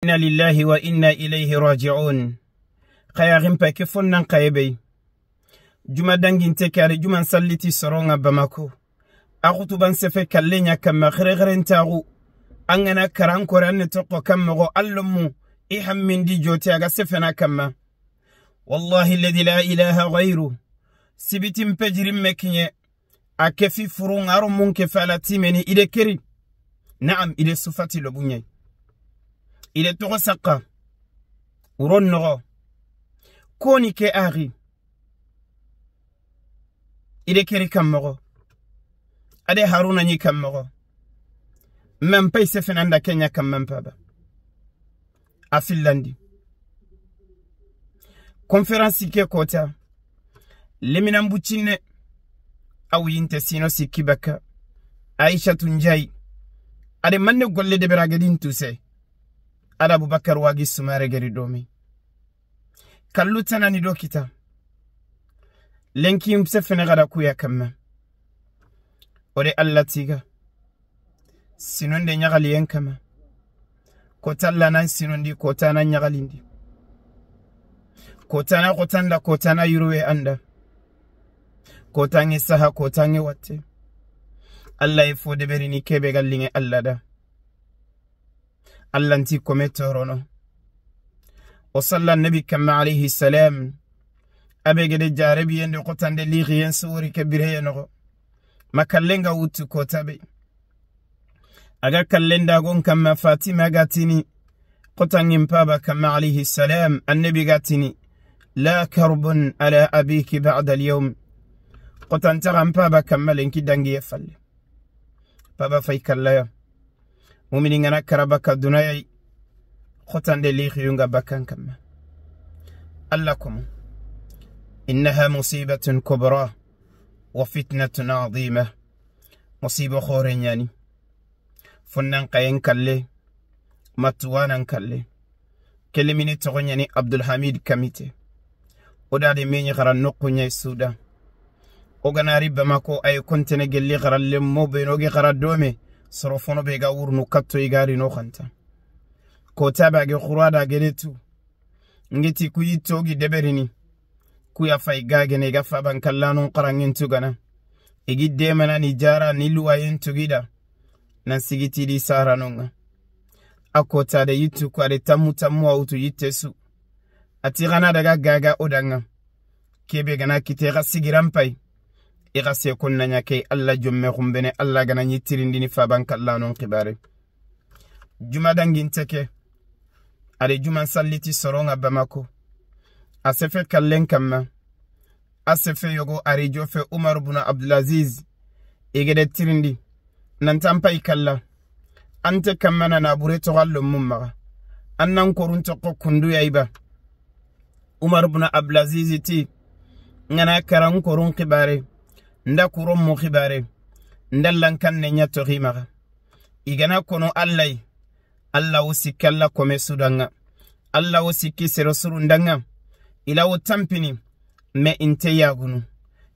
Inna lillahi wa inna ilayhi raji'un. Khayarin pa ke fonnan kayebe. Juma dangin te kare juman salliti soronga Bamako. Akutuban sefe kallenya kamma khare taru. Angana karan koran tokko kammo allumu ihammindi joti aga sefena kamma. Wallahi alladhi la ilaha ghayru. Sibitim pejirim mekinye. Akefi furun aro mun kefala timeni ide keri. Naam ide sufati lobunye. Ide togo sakka. Uron nogo. Koni ke ari. Ide keri kammogo. Ade Haruna nyi kammogo. Mempay sefenanda Kenya kammampaba. Afilandi. Conférence ke kota. Leminambuchine. Awinte sino sikibaka. Aisha Tunjai. Ade manne golle de beragedin tuse. Ada Abubakar wagi sumare geri domi. Kalutana ni dokita. Lenki msefene gada kuya kamma. Ode Allah tiga. Sinonde nyagali yenkama. Kotalla nan sinondi kotana nyagalindi. Kotana kotanda kotana yuruwe anda. Kotange saha kotange watte. Allah ifo deberini kebe galinge Allah da. Allah nti kome torono. O salla nabi kama alayhi salam. Abegede jarebi yende kotande lixiyen suri kebire nogo. Makallenga wutu kotabe. Aga kallenda gon kama Fatima gatini. Kotangin paba kama alayhi salam. Annabi gatini. La karbun ala abiki ba'da al-yawm. Kotantaran paba kama lenki dangi falle. Paba fay kallaya. Mumini ngana karabaka dunayai. Kotande lixiyunga bakan kama. Allah kum. إنها مصيبة كبرى وفتنة عظيمة. مصيبة خورين يعني. فنان قاين كالي. متوانا كالي. كلميني تغن يعني عبد الحميد كميتي. ودادي ميني غران نقو نيا سودا. وغناري بماكو أي كنتني جلي غران لمو بينوغي غران دومي. صرفونو بيغا ورنو كتو يغاري نو خانتا. كوتابا جي خرادا جلتو. نجتي كويتوغي دبريني. Kuya fay gagene ga faban kallano qarangin tugana igi demana ni jara ni luwayen tugida nan sigiti di sara nonga akota de yitu ko de tamu tamu autu yitesu atirana daga gaga odanga kebe gana kitera sigiran pay ira se konna nyake alla jomme khumbene alla gana nyitirindini faban kallano qibare juma dangin teke ale juma salliti soronga Bamako asefe kallen kamma asefe yogo arijo fe Umar ibn Abdulaziz igede tirindi nantampa ikalla ante kamma na bure to gallo mumma annan korun to kundu yaiba Umar ibn Abdulaziz ti ngana karan korun khibare nda kuron mu khibare ndallan kan ne nyato khimara igana kono allai alla usikalla kome sudanga alla usikki sero surundanga ilawo tampini me inte yagunu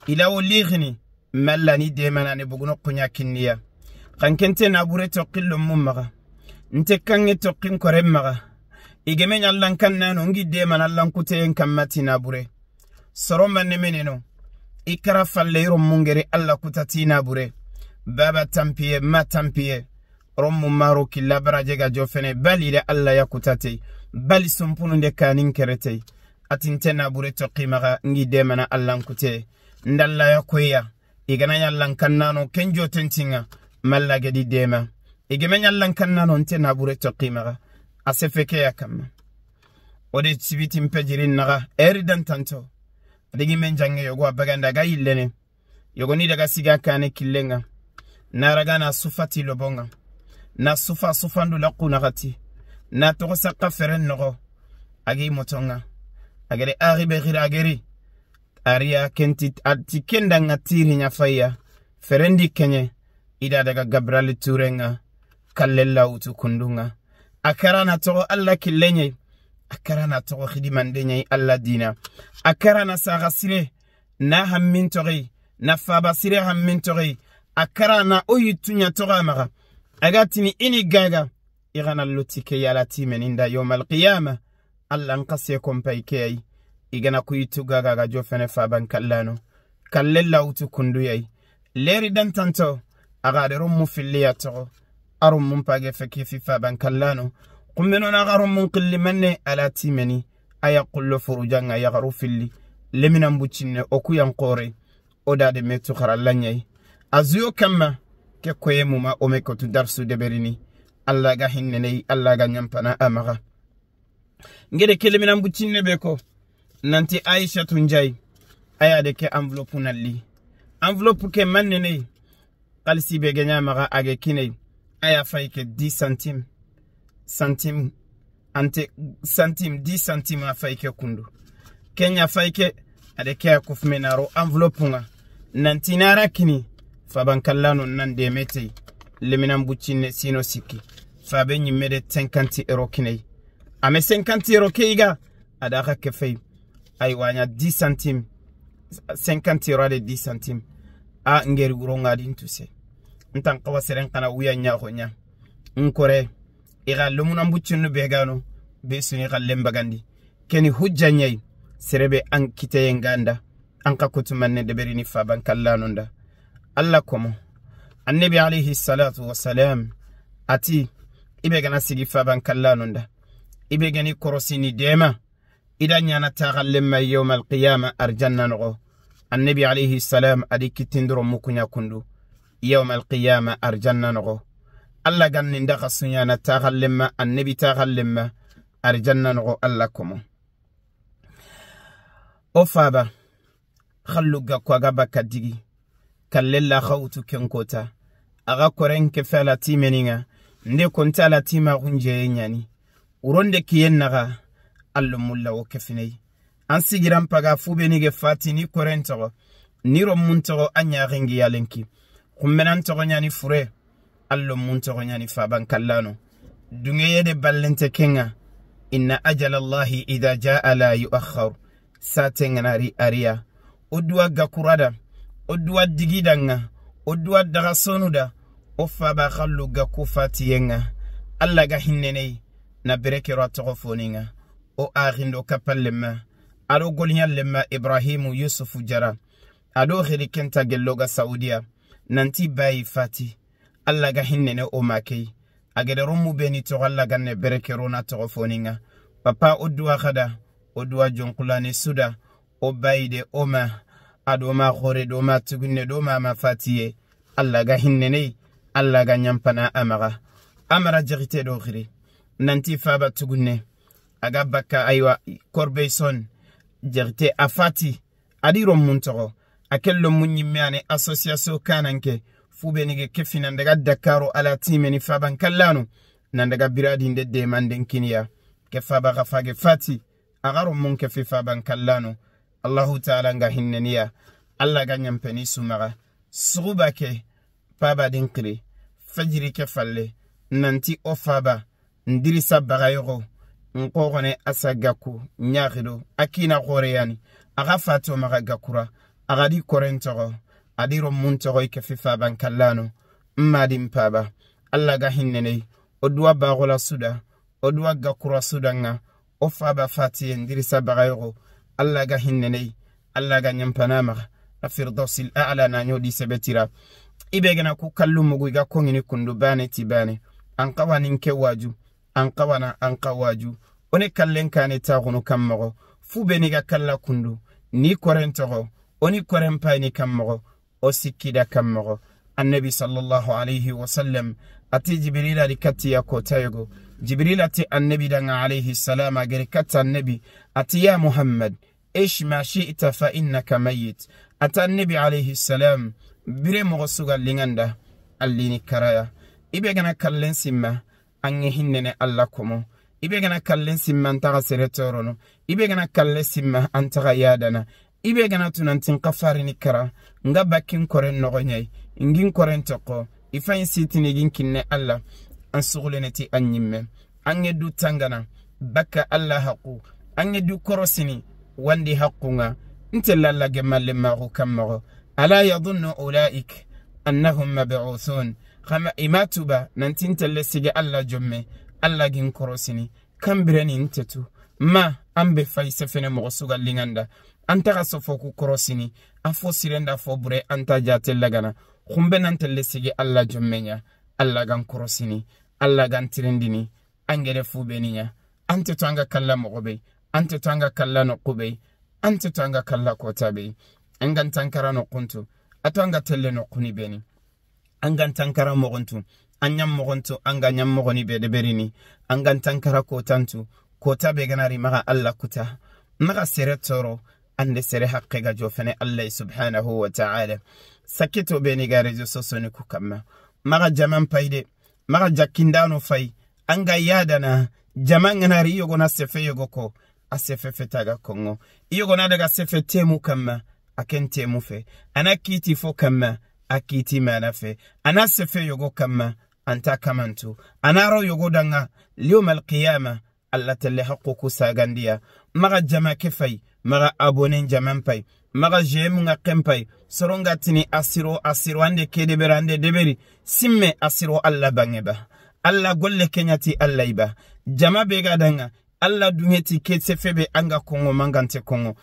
ilawo lighni mallani demana ne buguno kunya kinniya kankente na bure to qillum mummaga nte kange to qin koremmaga igeme nyallan kannano ngi demana lankute en kammati na bure soroma ne meneno ikara falle rom mungere alla kutati na bure baba tampiye ma tampiye rom maro killa baraje ga jofene bali le alla yakutate bali sumpunu de kanin kerete atinte na bure to qimaga ngi demana allankute ndalla ya koya igana yallan kannano kenjo tentinga malla gedi dema igeme yallan kannano nte na bure to qimaga asefeke ya kamma ode sibiti mpejirin naga eridan tanto adigi men jange yogo abaganda ga yillene yogo ni daga siga kane killenga naraga na sufati lobonga na sufa sufandu laquna gati na to saqa feren nogo agi motonga agere aribe ageri aria kenti ati kenda ngatiri nyafaya ferendi kenye ida daga Gabriel Turenga kallela utu kundunga akara na to alla killenye akara na to khidimande alla dina akara na sagasire na hammin tori na fabasire hammin tori akara na oyitunya to amaga agatini ini gaga Igana loti ke yala timeninda yawmal qiyama alla nqase kompay key igana kuyitu gaga ga jofene faban kallano kallella utu kunduyay leri dantanto aga rummu filliya to arum mun page feki fi faban kallano kummeno na garum mun qilli manne ala timeni aya qullu furujanga ya garu filli lemina mbucinne okuyan qore odade metu kharallanyay azuyo kamma ke koye muma o mekotu darsu deberini alla ga hinnene alla ga nyampana amaga ngede kelemina mbucinne be ko nanti Aisha tunjay aya de ke enveloppe nalli enveloppe ke mannene qalsi be ganya maga age kinay aya fay ke 10 centimes centime ante centime 10 centimes a fay ke kundu kenya fay ke ade ke akufmenaro enveloppe nga nanti nara kini faban kallano nan de mete leminan bucinne sino sikki fabe nyimmede 50 euro kinay ame 50 euro keiga ada ka fay ay wanya 10 centimes 50 euro de 10 centimes a ngeri wuronga din tuse ntan kawa seren kana wuya nya ko nya nkore ira lomuna mbuccinnu be gano be suni galle bagandi keni hujja nyai serebe an kite nganda an ka kutumanne deberini faban kallanonda alla komo annabi alayhi salatu wassalam ati ibe gana sigi faban kallanonda ibe gani korosini dema ida nyana tagallemma yawm alqiyama arjanna no annabi alayhi salam adi kitindro mukunya kundu yawm alqiyama arjanna no alla ganni ndaga sunyana tagallemma annabi tagallemma arjanna no alla komo o faba khalluga ko aga bakka digi kallela khawtu kenkota aga koren ke fela timeninga nde konta la tima gunje nyani uronde kiyen naga allo mulla o kefinei an sigiran paga fube ni ge fatini koren togo ni ro mun togo anya ringi yalenki kummenan togo nyani fure allo mun togo nyani faban kallano dungeye de ballente kenga inna ajala allahi idha jaa la yuakhkhar satenganari aria oduwa gakurada oduwa digidanga oduwa dagasonuda o faba khallu gaku fatiyenga alla ga hinnene na berekero togo foninga o agindo kapallema alo golnya Ibrahimu Yusufu Jara ado khiri kenta gelloga Saudiya nanti bayi fati alla ga hinnene o makei agede romu beni to alla ganne berekero na togo foninga papa oduwa khada oduwa jonkulani suda o bayide oma adoma khore doma tugunne doma ma fatiye alla ga hinnene alla ga nyampana amaga amara jigite do khiri nanti faba tugunne aga bakka aywa korbeyson jigite afati adiro muntogo akello munyimme ane association kananke fube nige kefina ndaga Dakaro ala timeni faban kallano nandaga biradi ndede manden kiniya ke faba gafage fati agaro mun ke faban kallano Allahu ta'ala nga hinneniya alla ga nyampeni sumaga suguba ke paba dinkri fajiri ke falle nanti o faba ndiri sabaga yogo nkogone asagaku nyagido akina goreyani aga fato maga gakura aga di korentogo adiro muntogo ke faban kallano mmadin paba alla ga hinnene oduwa bagola suda oduwa gakura sudanga o faba fati ndiri sabaga yogo alla ga hinnene alla ga nyampanama na firdausil a'la na nyodi sebetira ibegena ku kallu mugu ga kongini kundu bane tibane an qawanin ke waju an qawana an qawaju one kallen kane taxunu kammoxo fu be ni ga kalla kundu ni koren toxo oni koren payni kammoxo o sikkida kammoxo annabi sallallahu alayhi wa sallam ati jibril ali katiya kotayogo jibril ati annabi danga alayhi salam agere katta annabi ati ya muhammad ish ma shi'ta fa innaka mayyit ata annabi alayhi salam bire moxo suga linganda allini karaya ibe gana kallen simma ange hinnene alla komo ibe gana kallen simma antaxa sere torono ibe gana kalle simma antaxa yadana ibe gana tunantin qafarini kara nga bakkin koren noxoñayi ngin koren toqo ifayin sitini gin kinne alla an suguleneti an ñimme ange du tangana bakka alla haqu ange du korosini wandi haqunga ntella alla gemalle maxu kammoxo ala yadunnu ulaik annahum mab'uthun khama imatuba nantintelle sige alla jomme Alla gin korosini kambireni ntetu ma ambe fay sefene mogo suga linganda anta ga sofo ku korosini afo sirenda fo bure anta jate lagana khumbe nantelle sigi Alla jommenya Alla gan korosini Alla gan tirindini angere fu beninya ante to anga kala mogo be ante to anga kala no kube ante to anga kala kota be angan tankara no kuntu ato anga telle no kuni beni angan tankara mogontu anyam mogontu anga nyam mogoni be deberini angan tankara kotantu kota be ganari maga Alla kuta maga sere toro ande sere haqqe ga jofene Allah subhanahu wa ta'ala sakito beni ga rezo sosoni kukamma maga jaman payde maga jakindano fay anga yadana jaman ganari yogona sefe yogoko asefe fetaga kongo yogona daga sefe temu kamma aken temu fe ana kiti fo kamma akiti mana fe ana sefe yogo kamma anta kamantu anaro yogo danga liyom alqiyama Allah telle haquku sagandiya maga jama kefay maga abonen jaman pay maga jemu nga kempay soronga tini asiro asiro ande kedebere ande deberi simme asiro Allah bangeba Allah golle kenyati Allah iba jama bega danga Allah dungeti ketsefebe anga kongo mangante kongo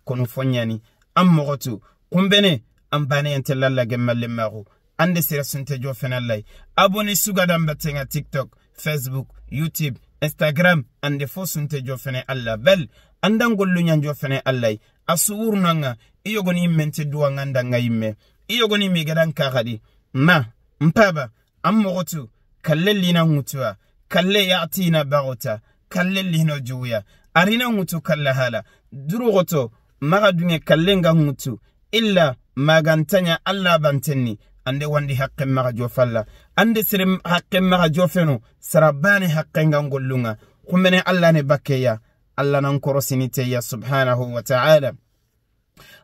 kono fonyani am mogotu kumbene ambane yantella gemmalle mago ande sira sunte jo fenallay abone suga dambatenga TikTok, Facebook, YouTube, Instagram ande fo sunte jo fene Allah bel andan gollu nyanjo fene Allah asuur nanga iyogoni mente duwa nganda ngayimme iyogoni migadan kagadi ma mpaba am mogotu kalle lina ngutua kalle yatina bagota kalle lino juya arina ngutu kalle hala durugoto maga dunge kalle nga ngutu illa magantanya Allah bantenni ande wandi haqqe maga jofalla ande sere haqqe maga jofeno sarabani haqqe nga ngollunga kumene Allah ne bakkeya Allah nan korosinite ya subhanahu wa ta'ala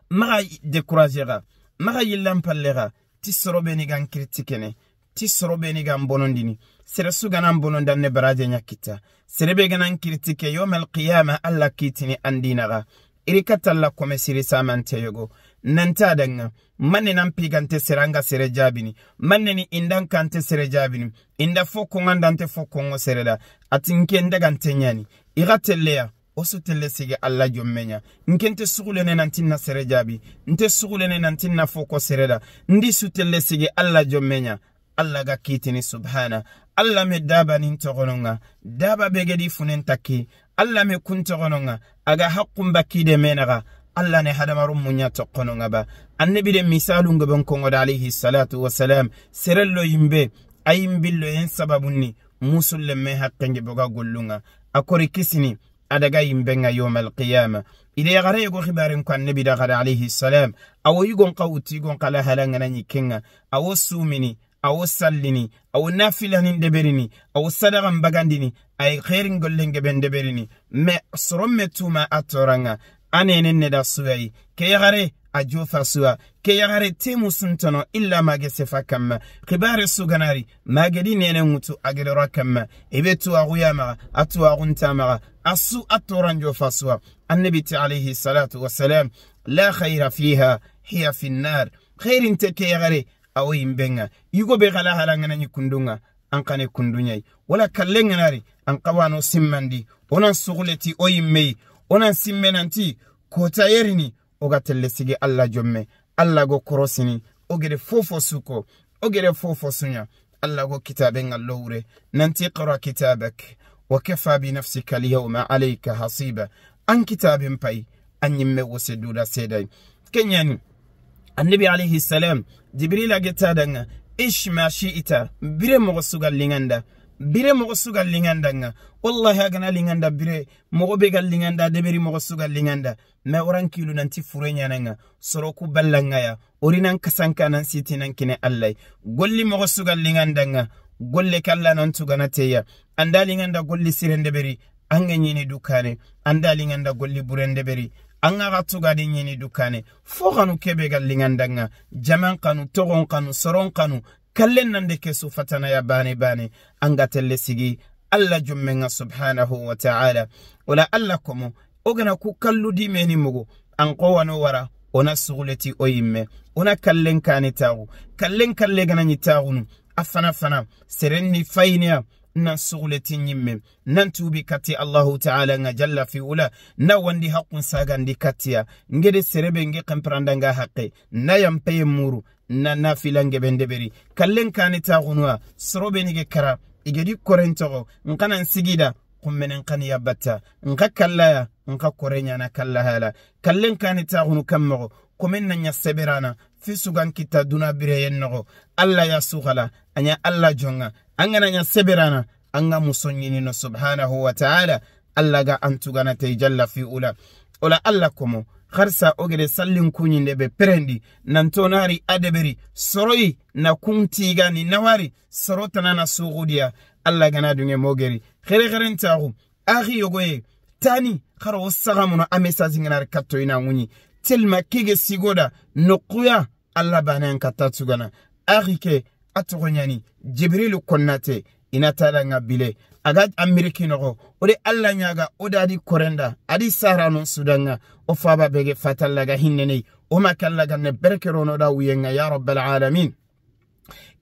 maga découragera maga yillam pallera ti sorobe ni gan critiquene ti sorobe ni gan bonondini sere suganan bonondanne baraje nyakita serebe ganan critique yawm alqiyama Allah kitini andinaga irikatalla kome siri samante yogo nanta danga manne nan pigante seranga sere jabini manne ni indan kante sere jabini inda foko ngandante foko ngo sereda atinke ndagante nyani iratellea osutelle sige Allah jommenya nkente sugulene nantinna sere jabi nte sugulene nantinna foko sereda ndi sutelle sige Allah jommenya Allah ga kitini subhana Allah me daba nin togononga daba begedi funen takki Allah me kun togononga aga haqqum bakide menaga Allah ne hadamarum munya tokononga ba annabi de misalu ngabon kongo da alayhi salatu wassalam serello yimbe ayimbillo en sababunni musulle me haqqenge boga gollunga akori kisini adaga yimbenga yawm alqiyama ide gare go khibaren ko annabi da gada alayhi salam awo yugon qawti gon qala halanga nani kenga awo sumini awo sallini awo nafilanin deberini awo sadagan bagandini ay khairin gollenge ben deberini me soromme tuma atoranga anene ne da suwayi ke yagare ajo fasuwa ke yagare temu suntono illa mage sefa kamma khibare suganari magedi nene ngutu agedora kamma ebe tuwa maga atuwa gunta maga asu atoranjo fasuwa annabi alayhi salatu wassalam la khayra fiha hiya fi nnar khairin te ke yagare awo yimbenga yugo be gala halanga nani kundunga an kane kundunyai wala kallenganari an qawano simmandi onan suguleti o yimmei onan simmenanti kota yerini oga telle sigi Allah jomme Allah go korosini ogere fofo suko ogere fofo sunya Allah go kitaben allowre nanti qra kitabak wa kafa bi nafsika al-yawma alayka hasiba an kitabin pay an yimme woseduda sedai kenyani annabi alayhi salam jibril ageta danga ish ma shi'ita bire mo sugal linganda bire mo sugal linganda wallahi agana linganda bire mo be gal linganda deberi mo sugal linganda ma oran kilu nanti furenya nanga soroku ballanga ya orinan kasanka nan sitinan kine allai golli mo sugal linganda golle kalla nan tugana teya anda linganda golli sirende beri anga nyini dukane anda linganda golli burende beri anga gatuga di nyini dukane fo kanu kebe gal linganda jaman kanu togon kanu soron kanu kallen nande kesu fatana ya bane bane anga telle sigi alla jummenga subhanahu wa ta'ala wala alla komo ogana ku kallu di meni mugo an qawano wara ona suguleti oyimme ona kallen kane tagu kallen kalle gana ni tagunu afana fana serenni fayniya Nan suguleti ñimme nan tuubi katti Allahu ta'ala nga jalla fi ula na wandi haqqun sagandi kattiya ngede serebe nge kamprandanga haqqe na yampeye muru na nafila ngebendeberi kallen kani taxunuwa sorobe nige kara igedi korentoxo nkanan sigida kummenen kaniya batta nka kallaya nka koreñana kallahala kallen kani taxunu kammoxo komen na ña seberana fi sugan kita duna bireyen noxo alla ya suxala aña alla jonga angana nya seberana anga musonyini no subhanahu wa ta'ala alla ga antugana te jalla fi ula ola alla komo kharsa ogede sallin kunyinde be perendi nantonari adeberi soroyi na kuntiga ni nawari sorotana na sugudia alla gana dunge mogeri khere kheren taxu axi yogoye tani kharo sagamuno a message ngenar katto ina nguni telma kege sigoda noquya alla banan katta tugana axi ke atogoñani Jibrilu konnate inatara nga bile aga Ameriki nogo ode alla ñaga ode adi korenda adi sarano sudanga o faba bege fatallaga hinneney o makallaga ne berkerono da wuyenga ya rabbal alamin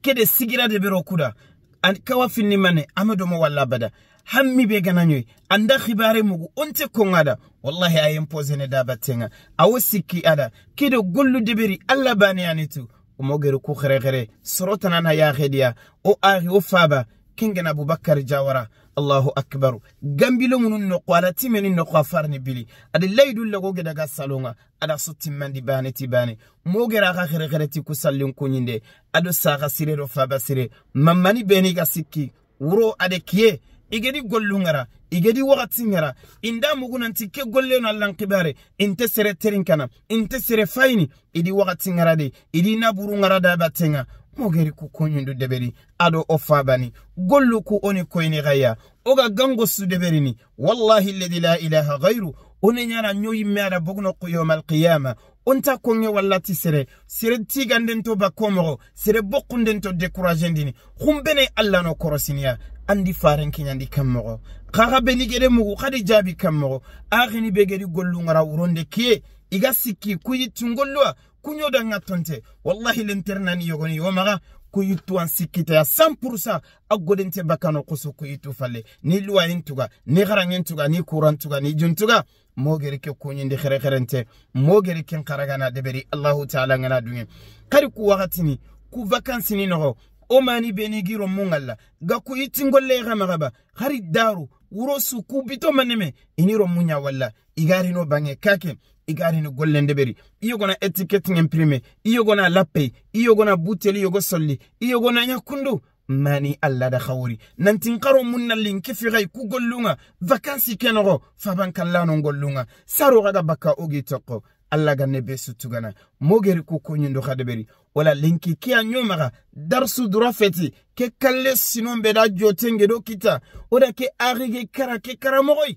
kede sigira de bero kuda an kawa finni mane amadomo walla bada hammi be gananyoy anda khibare mugu onte kongada wallahi ay impose ne dabatenga awo sikki ada kede gollu deberi alla bani anitu omogeru ku khere khere sorotana na ya khediya o ahi o faba kingen Abubakar Jawara Allahu akbar gambilo munun no qala timeni no qafarni bili ade laydu lago gedaga salonga ada sottimandi bane tibane mogera ga khere khere ti ku sallin kunyinde ado saga sire do faba sire mamani beni ga sikki wuro ade kiye igedi gollungara igedi wakati ngara inda mugunanti ke golle no allan kibare inte sere terinkana inte sere fayni idi wakati ngara de idi naburu ngara da batenga mogeri ku konyundu deberi ado ofabani gollu ku oni koyni gaya oga gango su deberini wallahi alladhi la ilaha ghayru oni nyana nyoyi mera bogno yawm alqiyama onta konge wallati sere sere tiganden to bakomoro sere bokunden to découragendini khumbene alla no korosinia andi faren kinyandi kammoro khaga benigere mugu khadi jabi kammoro akhini begeri gollu ngara wuronde kiye iga sikki kuyitungolluwa kunyoda ngatonte wallahi linternani yogoni yomaga kuyitu an sikkita ya 100% agodente bakano kusu kuyitu falle ni luwayin tuga ni garangen tuga ni kuran tuga ni juntuga mogeri ke kunyinde khere kherente mogeri ken karagana deberi Allahu ta'ala ngana dunge kari ku wakatini ku vacances ni no o mani benigiro mungalla ga kuyitingolle gamagaba khari daru wurosu ku bito maneme iniro munya walla igari no bange kake igari no gollende beri iyo gona étiquette imprimé iyo gona lappe iyo gona buteli yogo solli iyo gona nyakundu mani alla da khawri nantin qaro munna linki fi gay ku gollunga vacances kenoro faban kallano gollunga saro ga bakka ogi tokko alla ganne be sutugana mogeri ku konyundo khadeberi wala linki kia nyomaga darsu durafeti ke kalle sinon be da jotenge do kita oda ke arige kara ke karamoy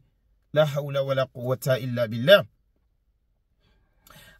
la hawla wala quwwata illa billah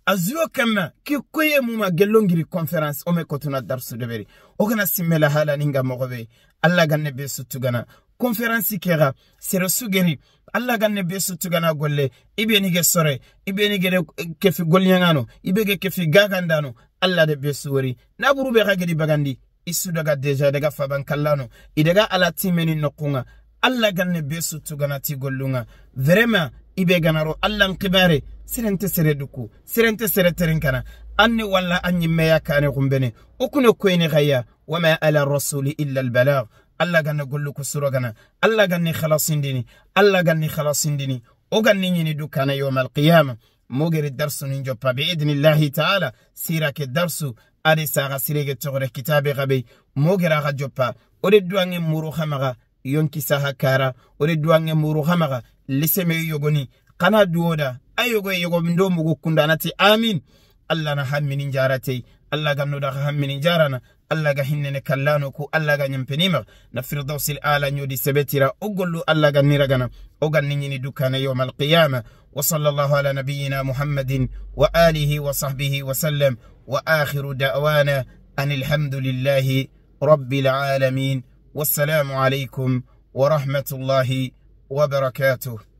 azuo kama ki koye muma gellongiri conference o me kotuna darsu deberi o kana simmela hala ninga mogobe alla ganne be sutugana conference kera sere sugeri alla ganne be sutugana golle ibe ni ge sore ibe ni ge kefi golnyangano ibe ge kefi gagandano alla de be suwori naburu be gagedi bagandi isu daga deja daga faban kallano idaga ala timeni nokunga alla ganne be sutugana ti gollunga vraiment ibe ganaro alla nkibare serente sere duku serente sere terinkana anni walla anyi meya kane gumbene okune koyni gaya wama ala rasuli illa al balagh alla ganne gollu ko surogana alla ganne khalasindini alla ganne khalasindini o ganne nyini dukana yawm al qiyamah mogeri darsu nin joppa bi idnillahi ta'ala sira ke darsu ade saga sirege togore kitabe gabe mogera ga joppa ode duange muru khamaga yonki saha kara ode duange muru khamaga liseme yogoni kana duoda ayogo yogo ndo mugu kundanati amin alla na hammini jarate alla ganno da hammini jarana alla ga hinnene kallano ku alla ga nyampenima na firdausil ala nyodi sebetira ogollu alla ga niragana o ganni nyini dukana yawm alqiyama wa sallallahu ala nabiyyina muhammadin wa alihi wa sahbihi wa sallam wa akhiru da'wana anil hamdulillahi rabbil alamin wassalamu alaykum wa rahmatullahi wa barakatuh.